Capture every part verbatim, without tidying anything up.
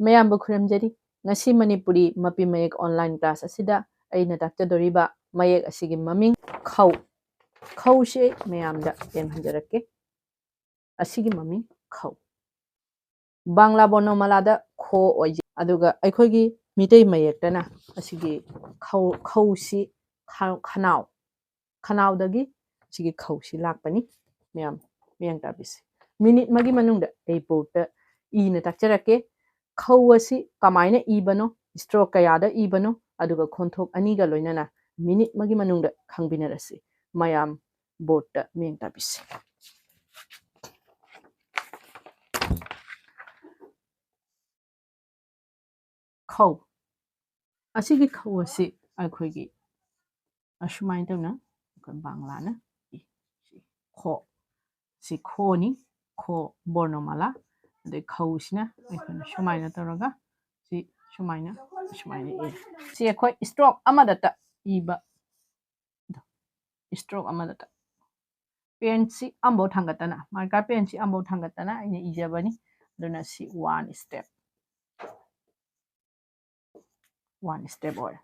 ꯃꯌꯥꯝꯕꯨ ꯈꯨꯔꯨꯝꯖꯔꯤ꯫ ꯉꯁꯤ ꯃꯅꯤꯄꯨꯔꯤ ꯃꯄꯤ ꯃꯌꯦꯛ online class ꯑꯁꯤꯗ ꯑꯩꯅ ꯇꯥꯛꯆꯗꯣꯔꯤꯕ ꯃꯌꯦꯛ ꯑꯁꯤꯒꯤ ꯃꯃꯤꯡ ꯈꯧ꯫ ꯈꯧꯁꯤ ꯑꯩ ꯃꯌꯥꯝꯗ ꯇꯦꯟꯍꯟꯖꯔꯛꯀꯦ꯫ ꯑꯁꯤꯒꯤ ꯃꯃꯤꯡ ꯈꯧ꯫ ꯕꯪꯂꯥ ꯕꯣꯔꯅꯣꯃꯥꯂꯥꯗ ꯈꯣ ꯑꯣꯏꯖꯩ, ꯑꯗꯨꯒ ꯑꯩꯈꯣꯏꯒꯤ ꯃꯤꯇꯩ ꯃꯌꯦꯛꯇꯅ ꯑꯁꯤꯒꯤ ꯈꯧ, ꯈꯧꯁꯤ ꯈ-, ꯈꯅꯥꯎ, ꯈꯅꯥꯎꯗꯒꯤ ꯁꯤꯒꯤ ꯈꯧꯁꯤ ꯂꯥꯛꯄꯅꯤ꯫ ꯃꯌꯥꯝ ꯃꯤꯠꯌꯦꯡ ꯇꯥꯕꯤꯁꯤ꯫ ꯃꯤꯅꯤꯠ ꯑꯃꯒꯤ ꯃꯅꯨꯡꯗ ꯑꯩ ꯕꯣꯔꯗꯇ ꯏꯅ ꯇꯥꯛꯆꯔꯛꯀꯦ꯫ ꯈꯧ ꯑꯁꯤ ꯀꯃꯥꯏꯅ ꯏꯕꯅꯣ, stroke ꯀꯌꯥꯗ ꯏꯕꯅꯣ, ꯑꯗꯨꯒ ꯈꯣꯟꯊꯣꯛ ꯑꯅꯤꯒ ꯂꯣꯏꯅꯅ ꯃꯤꯅꯤꯠ ꯑꯃꯒꯤ ꯃꯅꯨꯡꯗ ꯈꯪꯃꯤꯟꯅꯔꯁꯤ꯫ ꯃꯌꯥꯝ ꯕꯣꯔꯗꯇ ꯃꯤꯠꯌꯦꯡ ꯇꯥꯕꯤꯁꯤ꯫ ꯈꯧ꯫ ꯑꯁꯤꯒꯤ ꯈꯧ ꯑꯁꯤ ꯑꯩꯈꯣꯏꯒꯤ ꯑꯁꯨꯃꯥꯏꯅ ꯇꯧꯅ ꯑꯩꯈꯣꯏ ꯕꯪꯂꯥꯅ ꯏ꯫ ꯁꯤ ꯈꯣ꯫ ꯁꯤ ꯈꯣꯅꯤ꯫ ꯈꯣ ꯕꯣꯔꯅꯣꯃꯥꯂꯥ꯫ ꯑꯗꯩ ꯈꯧꯁꯤꯅ ꯑꯩꯈꯣꯏꯅ ꯁꯨꯃꯥꯏꯅ ꯇꯧꯔꯒ ꯁꯤ ꯁꯨꯃꯥꯏꯅ, ꯁꯨꯃꯥꯏꯅ ꯏ꯫ ꯁꯤ ꯑꯩꯈꯣꯏ stroke ꯑꯃꯗꯇ ꯏꯕ꯫ Stroke ꯑꯃꯗꯇ꯫ ꯄꯦꯟꯁꯤ ꯑꯃꯐꯥꯎ ꯊꯥꯡꯒꯠꯇꯅ, marker ꯄꯦꯟꯁꯤ ꯑꯃꯐꯥꯎ ꯊꯥꯡꯒꯠꯇꯅ ꯑꯩꯅ ꯏꯖꯕꯅꯤ꯫ ꯑꯗꯨꯅ ꯁꯤ one step꯫ One step ꯑꯣꯏꯔꯦ꯫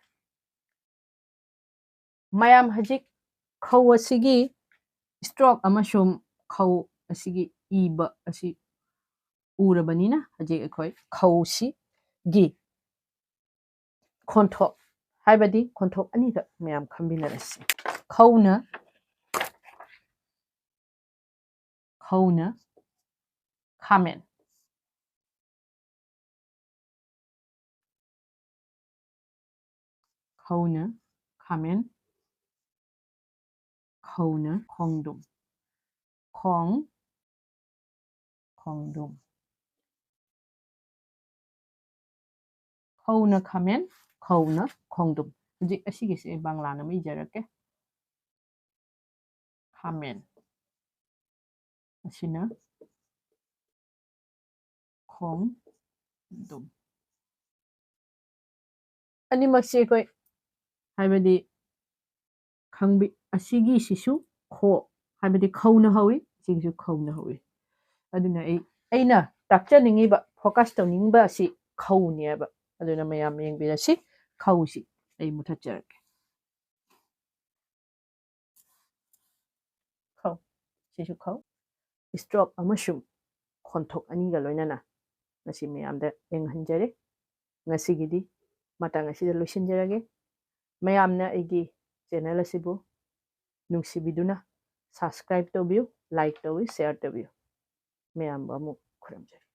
ꯃꯌꯥꯝ ꯍꯧꯖꯤꯛ ꯈꯧ ꯑꯁꯤꯒꯤ stroke ꯑꯃꯁꯨꯡ ꯈꯧ ꯑꯁꯤꯒꯤ ꯏꯕ ꯑꯁꯤ ꯎꯔꯕꯅꯤꯅ ꯍꯧꯖꯤꯛ ꯑꯩꯈꯣꯏ ꯈꯧꯁꯤꯒꯤ ꯈꯣꯟꯊꯣꯛ, ꯍꯥꯏꯕꯗꯤ ꯈꯣꯟꯊꯣꯛ ꯑꯅꯤꯈꯛ ꯃꯌꯥꯝ ꯈꯪꯃꯤꯟꯅꯔꯁꯤ꯫ ꯈꯧꯅ, ꯈꯧꯅ ꯈꯥꯃꯦꯟ꯫ ꯈꯧꯅ ꯈꯥꯃꯦꯟ꯫ ꯈꯧꯅ ꯈꯣꯡꯗ꯭ꯔꯨꯝ꯫ ꯈꯣꯡ, ꯈꯣꯡꯗ꯭ꯔꯨꯝ꯫ ꯈꯧꯅ ꯈꯥꯃꯦꯟ, ꯈꯧꯅ ꯈꯣꯡꯗ꯭ꯔꯨꯝ꯫ ꯍꯧꯖꯤꯛ ꯑꯁꯤꯒꯤꯁꯦ ꯑꯩ ꯕꯪꯂꯥꯅ ꯑꯃ ꯏꯖꯔꯛꯀꯦ꯫ ꯈꯥꯃꯦꯟ꯫ ꯑꯁꯤꯅ ꯈꯣꯡꯗ꯭ꯔꯨꯝ꯫ ꯑꯅꯤꯃꯛꯁꯤ ꯑꯩꯈꯣꯏ, ꯍꯥꯏꯕꯗꯤ, ꯈꯪꯕꯤ-, ꯑꯁꯤꯒꯤꯁꯤꯁꯨ ꯈꯣ, ꯍꯥꯏꯕꯗꯤ ꯈꯧꯅ ꯍꯧꯏ, ꯑꯁꯤꯒꯤꯁꯨ ꯈꯧꯅ ꯍꯧꯏ꯫ ꯑꯗꯨꯅ ꯑꯩ, ꯑꯩꯅ ꯇꯥꯛꯆꯅꯤꯡꯉꯤꯕ, focus ꯇꯧꯅꯤꯡꯕ ꯑꯁꯤ ꯈꯧꯅꯦꯕ꯫ ꯑꯗꯨꯅ ꯃꯌꯥꯝ ꯌꯦꯡꯕꯤꯔꯁꯤ꯫ ꯈꯧꯁꯤ ꯑꯩ ꯃꯨꯊꯠꯆꯔꯒꯦ꯫ ꯈꯧ, ꯁꯤꯁꯨ ꯈꯧ꯫ Stroke ꯑꯃꯁꯨꯡ ꯈꯣꯟꯊꯣꯛ ꯑꯅꯤꯒ ꯂꯣꯏꯅꯅ ꯉꯁꯤ ꯃꯌꯥꯝꯗ ꯌꯦꯡꯍꯟꯖꯔꯦ꯫ ꯉꯁꯤꯒꯤꯗꯤ ꯃꯇꯥꯡ ꯑꯁꯤꯗ ꯂꯣꯏꯁꯤꯟꯖꯔꯒꯦ꯫ ꯃꯌꯥꯝꯅ ꯑꯩꯒꯤ channel ꯑꯁꯤꯕꯨ ꯅꯨꯡꯁꯤꯕꯤꯗꯨꯅ subscribe ꯇꯧꯕꯤꯌꯨ, like ꯇꯧꯕꯤꯌꯨ, share ꯇꯧꯕꯤꯌꯨ꯫ ꯃꯌꯥꯝꯕꯨ ꯑꯃꯨꯛ ꯈꯨꯔꯨꯝꯖꯔꯤ꯫